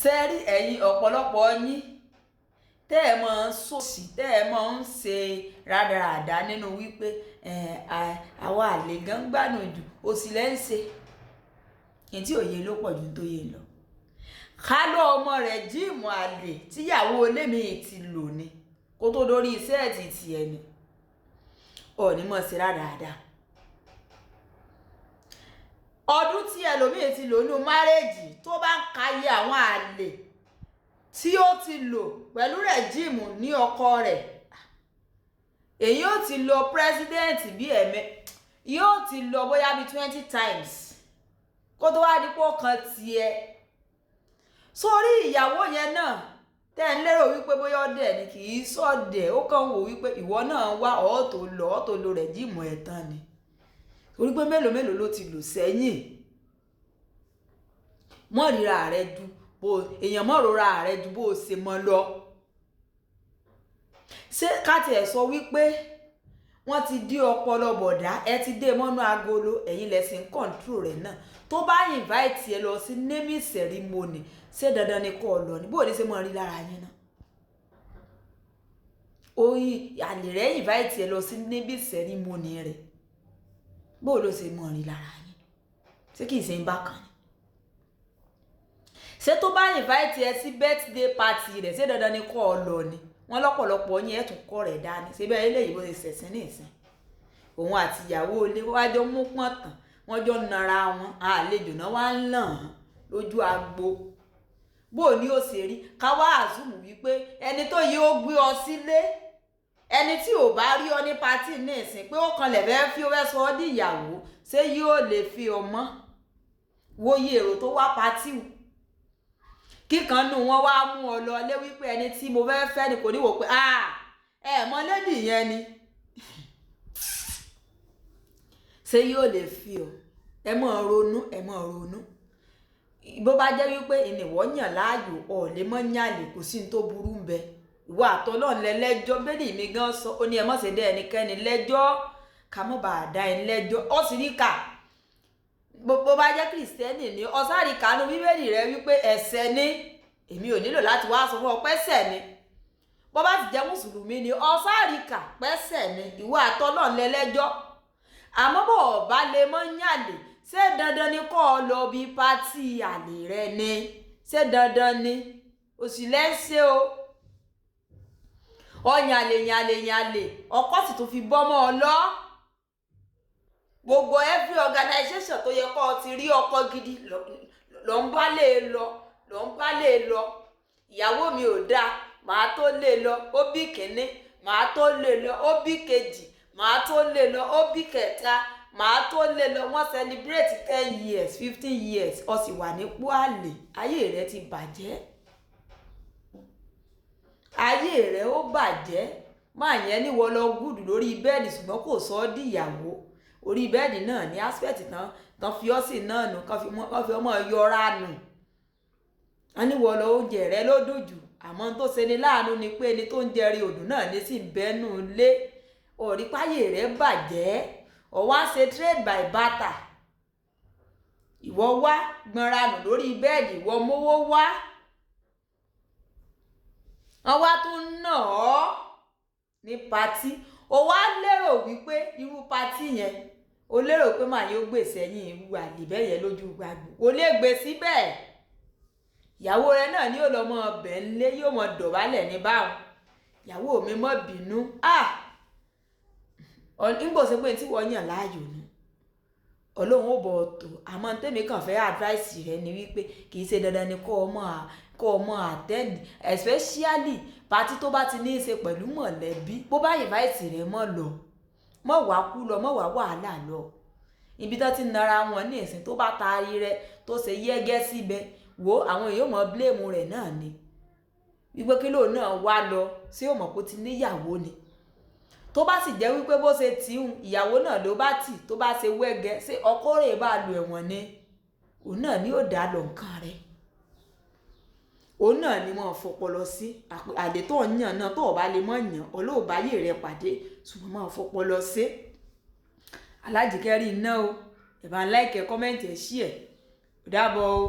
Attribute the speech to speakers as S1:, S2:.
S1: Ṣé rí ẹ̀yin ọ̀pọ̀lọpọ̀ yín tẹ́ ẹ máa ń ṣòṣì, tẹ́ ẹ máa ń ṣe rádaràda nínú wípé àwa àlè gan gbádùn jù, òṣì lẹ́ ń ṣe. Èyí tí òye ló pọ̀ ju tó yé lọ. Ká ló ọmọ rẹ̀ jíìmù àlè tíyàwó ilé mi ti lò ní kó tó dórí sẹ́ẹ̀tì tiẹ̀ ni. Ò ní mọ̀ sí rádaràda. Ọdún tí ẹlòmíì ti lò nínú márẹ́jì tó bá ń ka iye àwọn àlè tí ó ti lò pẹ̀lú rẹ̀jíìmù ní ọkọ rẹ̀, èyí ó ti lọ president bí ẹ̀mẹ́, yóò ti lọ bóyá bí 20 times kó tó wá di pé ó kan tiẹ̀. Sórí ìyàwó yẹn náà tẹ́ ń lérò wípé bóyá ọdẹ ni, kì í sọ̀dẹ̀, ó kàn wò wípé ìwọ náà wá ọ̀ tó lọ, ọ̀ tó lo rẹ̀jíìmù ẹ̀ tán ni. Torí pé mélòó mélòó ló ti lò sẹ́yìn. Mọ́ ríra rẹ ju bó, èèyàn mọ́ rora rẹ ju bó ṣe mọ́ lọ. Ṣé ká tí ẹ sọ wípé wọ́n ti dí ọpọlọ bọ̀dá, ẹ ti dé mọ́nú agolo, ẹ̀yin lẹ sì ń control rẹ̀ náà. Tó bá invite ẹ lọ sí naming ceremony, ṣé dandan ni kó lọ ni? Bó ní ṣe mọ́ rí lára yín náà? Oyin àlè rẹ invite ẹ lọ sí naming ceremony rẹ̀. Bó ló ṣe mọ́ rí lára yín? Ṣé kìí ṣe ń bá kan ni? Ṣé tó bá invite ẹ sí birthday party rẹ̀, ṣé dandan ni kó lọ ni? Wọ́n lọ́pọ̀lọpọ̀ yín ẹ̀ tún kọ́ rẹ̀ dání. Ṣé bẹ́ẹ̀ eléyìí bó ṣe ṣẹ̀sín ní ìsìn? Òun àti ìyàwó ilé wá jọ mú pọ́n tán, wọ́n jọ nara wọn, àlejò náà wá ń làn án lójú agbo. Bó ní ó ṣe rí? Ká wá assume wípé ẹni tó yẹ ó gbé ọ sílé, ẹni tí ò bá rí ọ ní party ní ìsìn pé ó kanlẹ̀ fẹ́ fi ó fẹ́ sọ ọ́ di ìyàwó, ṣé yóò lè fi ọ mọ́? Wo iye èrò tó wá party. Kíkan nù wọn wá mú ọ lọ lé wípé ẹni tí mo fẹ́ fẹ́ ni, kò ní wò pé ah, ẹ mọ lady yẹn ni. Ṣé yóò lè fi ọ? Ẹ mọ̀ ronú, ẹ mọ̀ ronú. Bó bá jẹ́ wípé ìníwọ́ yàn láàyò, ò lè mọ́ yànlè, kò sí ní tó burú ń bẹ. Ìwọ àtọlọ́run lẹ́lẹ́jọ́, bẹ́ẹ̀ ni mi gan sọ, ó ní ẹ má ṣe dá ẹnikẹ́ni lẹ́jọ́, ká má bàa dá ẹni lẹ́jọ́. Ó sì rí kà. Bó bá jẹ́ Kristẹni ni, ó sáré kà nínú Bíbélì rẹ wípé ẹ̀ṣẹ̀ ni. Èmi ò nílò láti wá sọ fún ọ pẹ́sẹ̀ ni. Bó bá sì jẹ́ Mùsùlùmí ni, ó sáré kà pẹ́sẹ̀ ni. Ìwọ àtọlọ́run lẹ́lẹ́jọ́. Àmọ́ bó ò bá lè mọ́ yànlè, ṣé dandan ni kó lọ bí party àlè rẹ ni? Ṣé dandan ni? Òṣì lẹ́ ń ṣe o. Ọ yànlè yànlè yànlè, ọkọ sì tún fi bọ́ mọ́ ọ lọ. Gbogbo every organization tó yẹ kó ti rí ọkọ gidi lọ ń bá lè lọ, lọ ń bá lè lọ. Ìyàwó mi ò dáa, màá tó lè lọ, ó bí kìíní, màá tó lè lọ, ó bí kejì, màá tó lè lọ, ó bí kẹta, màá tó lè lọ. Wọ́n celebrate 10 years, 15 years, ó sì wà nípò àlè. Ayé rẹ ti bàjẹ́. Ayé rẹ ó bàjẹ́. Máa yẹn ní wọ́n lọ gùdù lórí bẹ́ẹ̀dì ṣùgbọ́n kò sọ ọ́ di ìyàwó. Orí bẹ́ẹ̀dì náà ní aspect tán, tán fi ọ́ sí náà nù, kán fi ọmọ yọra nù. Wọ́n ní wọ́n lọ oúnjẹ rẹ ló dùn jù. Àmọ́ ohun tó ṣe ni láàánú ni pé ẹni tó ń jẹrí òdùn náà ní sì ń bẹ́nu lé. Ó rí páyé rẹ bàjẹ́. Ó wá ṣe trade by barter. Ìwọ wá gbọnra nù lórí bẹ́ẹ̀dì, ìwọ mówó wá. Wọ́n wá tún nà ọ́ ní party. Ó wá lérò wípé irú party yẹn, o lérò pé màá yóò gbé sẹ́yìn irú àlè bẹ́ẹ̀ yẹn lójú gbàgbó. Kò lè gbé síbẹ̀. Ìyàwó rẹ náà ni yóò lọ mọ ọbẹ̀ ńlé, yóò mọ dọ̀bálẹ̀ ní báun. Ìyàwó mi má bínú. Ah! Nígbà ó ṣe pé tí wọ́n yàn láàyò nu. Ọlọ́run ó bọ̀ ọ́ tó. Àmọ́ tèmi kàn fẹ́ advice rẹ ni wípé kì í ṣe dandan ni kó o mọ attend, especially party tó bá ti ní í ṣe pẹ̀lú mọ̀lẹ́bí. Bó bá invite rẹ mọ́ lọ, mọ́ wá kú lọ, mọ́ wá wàhálà lọ. Ibi tí wọ́n ti ń nara wọn ní ìsìn tó bá taari rẹ tó ṣe yẹ́gẹ́ síbẹ̀, wò àwọn èèyàn ó mọ blame rẹ̀ náà ni. Wípé kí ló náà wá lọ, ṣé ó mọ̀ pé ó ti ní ìyàwó ni? Tó bá sì jẹ́ wípé bó ṣe tí ń, ìyàwó náà ló bá tì, tó bá ṣe wẹ́gẹ́, ṣé ọkọ rẹ̀ bá lu ẹ̀wọ̀n ni? Òun náà ni ó dá lọ nǹkan rẹ̀. Òun náà ni wọ́n fọpọlọ sí. Àlè tó ń yàn náà tó ò bá lè mọ̀ yàn, Ọlọ́run bá ayé rẹ pàdé, ṣùgbọ́n máa fọpọlọ sí. Alájìkẹ́ rí iná o. Ẹ bá ń like, comment, ẹ share. Ó dàbọ̀ o.